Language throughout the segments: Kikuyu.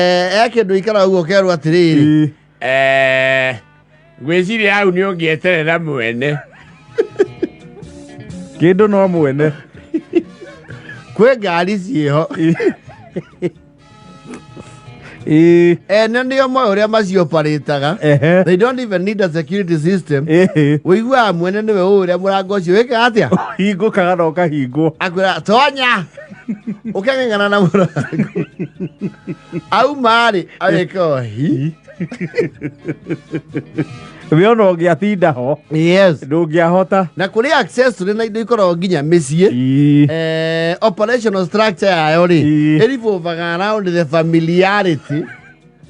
E kĩndũ ikara ũguo kerwo atĩrĩrĩ. Ngwĩciria hau nĩ ũngĩeterera mwene. Kĩndũ no mwene. Kwĩ ngari ciĩho. Ene nĩo moĩ ũrĩa macioparĩtaga. They don't even need a security system. Ũiguaga mwene nĩwe ũĩ ũrĩa mũrango ũcio wĩkaga atĩa. Hingũkaga na ũkahingwo. Akwĩra tonya ũkeng'eng'ana na mũrango auma rĩ agĩka o hi. We ona ũngĩatinda ho. Yes. Ndũngĩahota. Na kũrĩ accessory na indo ikoragwo nginya mĩciĩ. Operational structure yayo rĩ ĩrivolvaga around the familiarity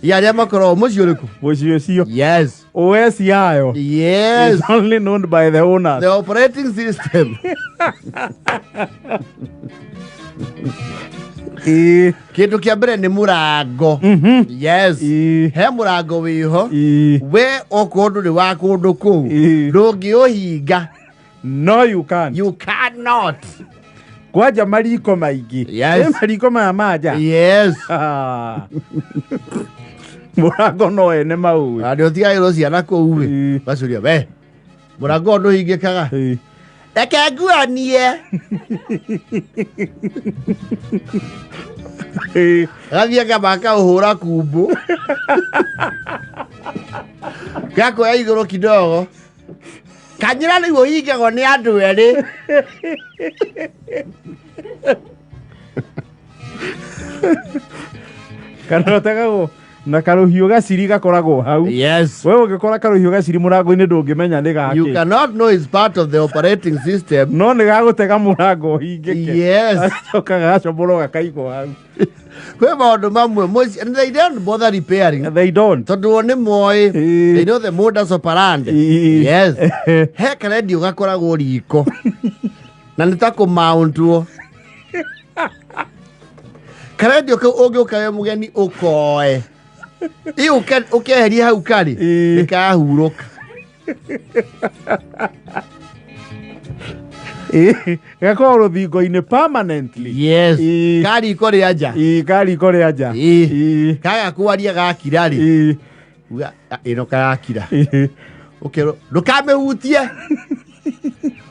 ya arĩa makoragwo mũciĩ ũrĩkũ. Mũciĩ ũcio. Yes. OS yayo. Yes. Is only known by the owners. The operating system. Kĩndũ kĩa mbere nĩ mũrango. Yes. He mũrango wĩho. We okorwo ndũrĩ wa kũndũ kũu ndũngĩũhinga. No, you can't. You cannot. Kwanja mariko maingĩ. Yes. Mariko maya manja. Yes. Mũrango no ene maũĩ. Na nĩ ũtigagĩrwo ciana kũu ĩ. Gacuria we mũrango ũyũ ndũhingĩkaga. Reke nguonie. Gathiĩ kamba kaũhũra kumbũ. Gakuoya igũrũ kidogo. Kanyĩra rĩu ũhingagwo nĩ andũ erĩ. Kana ũtegagwo na karũhiũ gaciri gakoragwo hau. Yes. We ũngĩkora karũhiũ gaciri mũrango-inĩ ndũngĩmenya nĩ gakĩ. You cannot know it's part of the operating system. No nĩ gagũtega mũrango ũhingĩke. Yes. Gacoka gagacomorwo gakaigwo hau. Kwĩ maũndũ mamwe mũciĩ and they don't bother repairing. They don't. Tondũ o nĩ moĩ. They know the modus operandi. Yes. He karendio gakoragwo riko. Na nĩ ta kũmauntwo. Karendio kau ũngĩũka wĩ mũgeni ũkoe. Ĩ ũkeherie hau karĩ nĩ kahurũka. Gakoragwo rũthingo-inĩ permanently. Yes. Ka riko rĩa nja. Ka riko rĩa nja. Kaga kwaria gakira rĩ. Uga, "Ah, ĩno karakira. Ũkerwo ndũkamĩhutie.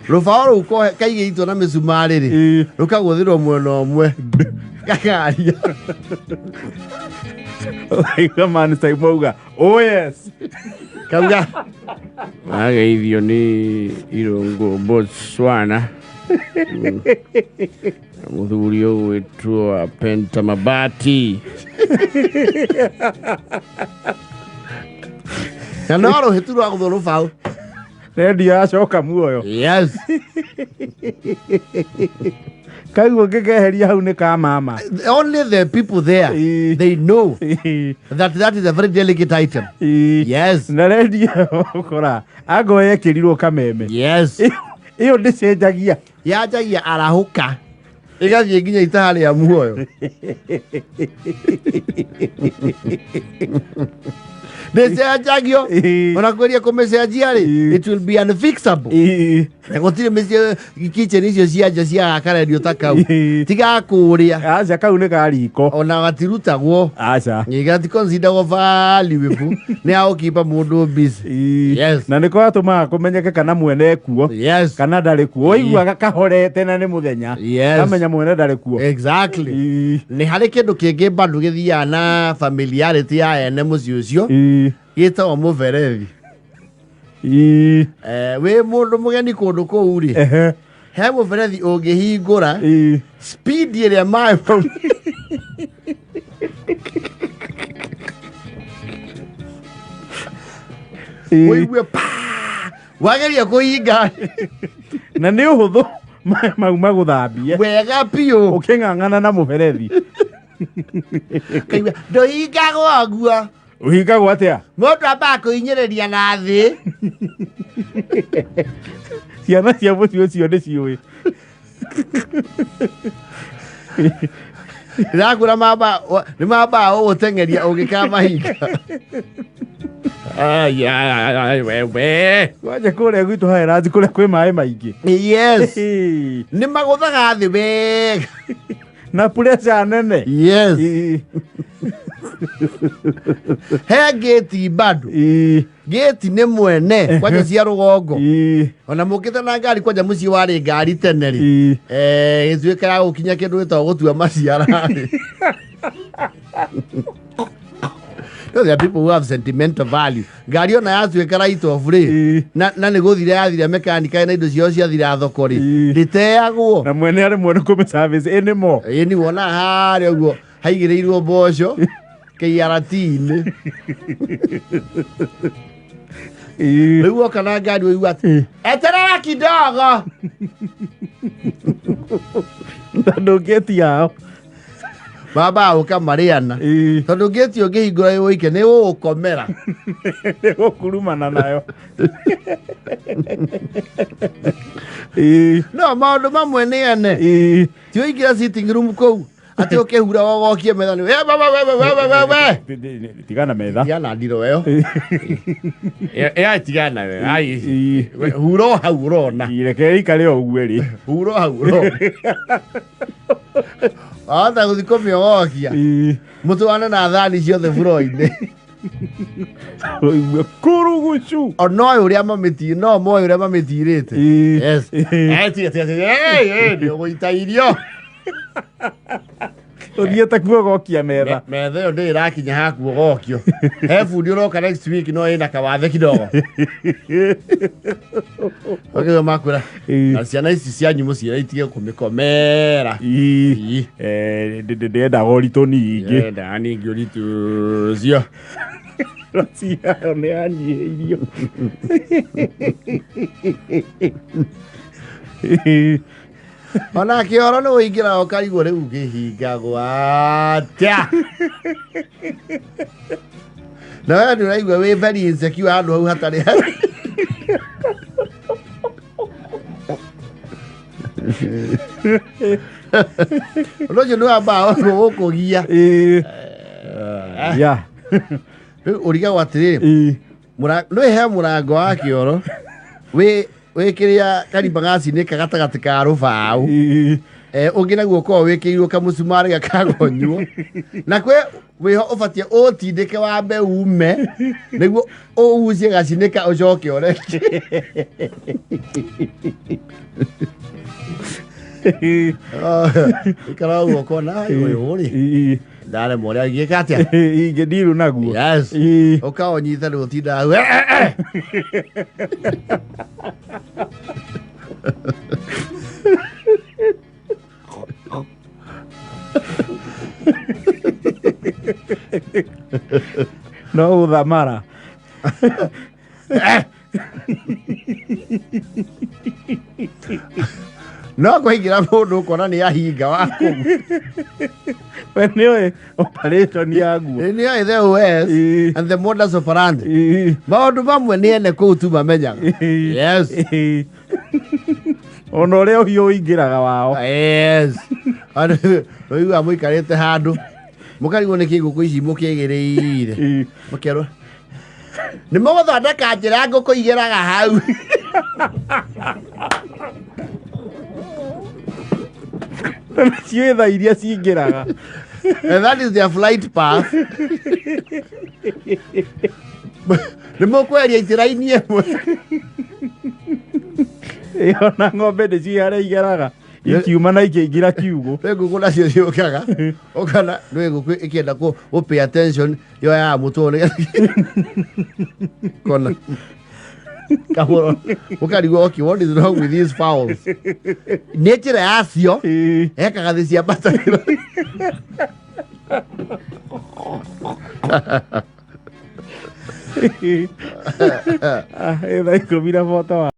Rũbaũ rũu kaigĩtwo na mĩcumarĩ rĩ rũkagũthĩrwo mwena ũmwe gakaria. Ũkaigua man Simon auga, oh yes. Kauga. Wageithio nĩ Irũngũ Botswana. Mũthuri ũgwĩtwo wa Penta Mabati. Na no rũhĩ tu rwagũthwo rũbaũ. Redio yacoka muoyo. Yes. Kaiguo ngĩkeheria hau nĩ ka mama. Only the people there, they know that that is a very delicate item. Yes. Na redio ũkora ango yekĩrirwo kameme. Yes. Ĩyo ndĩcenjagia. Yanjagia arahũka ĩgathiĩ nginya itaha rĩa muoyo. Ndĩcenjagio ona kwĩria kũmĩcenjia rĩ it will be unfixable. Na gũtirĩ mĩciĩ kitchen icio cia nja cia karendio ta kau tiga kũrĩa. Aca kau nĩ ka riko. Ona gatirutagwo. Aca. Gaticonsideragwo valuable nĩ agũkipa mũndũ busy. Yes. Na nĩko gatũmaga kũmenyeke kana mwene ekuo. Yes. Kana ndarĩ kuo. Waiguaga kahorete na nĩ mũthenya. Yes. Kamenya mwene ndarĩ kuo. Exactly. Nĩ harĩ kĩndũ kĩngĩ bado gĩthiaga na familiarity ya ene mũciĩ ũcio gĩtagwo mũberethi. Wĩ mũndũ mũgeni kũndũ kũu rĩ he mũberethi ũngĩhingũra speed ĩrĩa maĩ mau ũigue pa wageria kũhinga Na nĩ ũhũthũ maĩ mau magũthambie. Wega biũ. Ũkĩng'ang'ana na mũberethi. Kaigua ndũhingagwo ũguo. Ũhingagwo atĩa? Mũndũ ambaga kũhinyĩrĩria na thĩ. Ciana cia mũciĩ ũcio nĩ ciũĩ. Ndĩrakwĩra nĩ mambaga gũgũteng'eria ũngĩkamahinga. Ai, ai, ai, wewe. Kwanja kũrĩa gwitũ Highlands kũrĩa kwĩ maĩ maingĩ. Yes. Nĩ magũthaga thĩ wega. Na pressure nene. Yes. He ngĩti bado. Ĩĩ. Ngĩti nĩ mwene kwanja cia rũgongo. Ĩĩ. Ona mũkĩte na ngari kwanja mũciĩ warĩ ngari tene rĩ. Ĩĩ. Eh, ĩtuĩka ya gũkinya kĩndũ gĩtagwo gũtua maciara rĩ. No, there are people who have sentimental value. Ngari ona yatuĩka write off rĩ. Ĩĩ. Na nĩ gũthira yathira mekanika na indo ciao ciathira thoko rĩ. Ĩĩ. Ndĩteagwo. Na mwene aremwo nĩ kũmĩ service anymore. Ĩĩ nĩ wona harĩa ũguo haigĩrĩirwo mboco KRT-inĩ. Ĩĩ. Rĩu woka na ngari ũigua atĩ Ĩĩ. eterera kidogo. Tondũ ngĩti yao. Baba ũka marĩana. Ĩĩ. Tondũ ngĩti ũngĩhingũra ĩ ũike nĩ ũgũkomera. Nĩ gũkurumana nayo. Ĩĩ. No maũndũ mamwe nĩ ene. Ĩĩ. Ti ũingĩra sitting room kũu atĩ ũkĩhura wogokie metha nĩ we we we we we we we. Tigana metha. Tigana ndiro ĩyo. Ya tigana we. Ai. Ĩĩ. We, Hura o hau ũrona. Reke ikare o ũguo rĩ. Hura o hau ũrona. Wahota gũthiĩ kũmĩogokia. Ĩĩ. Mũtwarane na thani ciothe buro-inĩ. Ũigue kurugucu. O no ũrĩa mamĩti no moĩ ũrĩa mamĩtirĩte. Ĩĩ. Yes. Ĩĩ. Eh, tiga tiga tiga. Eh, eh, nĩ ũgũita irio. Ũthiĩte kuogokia metha. Metha ĩyo ndĩrĩ ĩrakinya hakuogokio. He bundi ũroka next week no ĩna kawathe kidogo. Ũkĩgwa makwĩra. Ĩĩ. Na ciana ici cianyu mũciĩre itige kũmĩkomera. Ĩĩ. Ĩĩ. Eh, ndĩendaga ũritũ ningĩ. Ndendaga ningĩ ũritũ ũcio. Ciao nĩ yanyihĩirio. Ĩĩ. Ona kĩoro nĩ ũingĩra ũkarigwo rĩu kĩhingagwo atĩa. Na we nĩ ũraigua wĩ very insecure handũ hau hatarĩ. Ũndũ ũcio nĩ wambaga gũkũgia. Ĩĩ. Ya. Rĩu ũrigagwo atĩrĩrĩ, Ĩĩ. nĩ he mũrango wa kĩoro wĩ wĩ kĩrĩa karimba gacinĩka gatagatĩ ka rũbaũ. Ĩĩ. Eh, ũngĩ naguo ũkoragwo wĩkĩirwo kamũcumarĩ gakagonywo na kwĩ wĩho ũbatiĩ ũtindĩke wambe ume nĩguo ũgucie gacinĩka ũcoke ũreke. Ikara ũguo ũkona "Ai, ũyũ rĩ Ĩĩ. ndaremwo ũrĩa ingĩka atĩa." Ingĩndiru naguo. Yes. Ĩĩ. Ũkaũnyita rĩu ũtindaga hau, "Eh, eh, eh." No ũthamara. No kwaingĩra mũndũ ũkona nĩ ahinga wa kũu. We nĩũĩ operation yaguo. Nĩ oĩ the OS Ĩĩ. and the modus operandi. Ĩĩ. Maũndũ mamwe nĩ ene kũu tu mamenyaga. Ĩĩ. Yes. Ĩĩ. Ona ũrĩa ũhiũ ũingĩraga wao. Yes. Ũiguaga mũikarĩte handũ mũkarigwo nĩkĩ ngũkũ ici mũkĩgĩrĩire. Ĩĩ. Mũkerwo nĩ mũgũthondeka njĩra ngũkũ igeraga hau. Ciĩ tha iria cingĩraga. And that is their flight path. Nĩ mũkweria itĩra-inĩ ĩmwe. Ĩĩ, ona ng'ombe nĩ ciĩ harĩa igeraga. Ikiuma na ikĩingĩra kiugũ. Nĩ ngũkũ nacio ciũkaga ũkona nĩ ngũkũ ĩkĩenda kũ pay attention yoyaga mũtwe nĩ kona kamũro ũkarigwo, okay, what is wrong with these fowls? Nĩ njĩra yacio. Ĩĩ. Ekaga thĩ ciambatagĩra. Ah, ĩ thaa 11:40.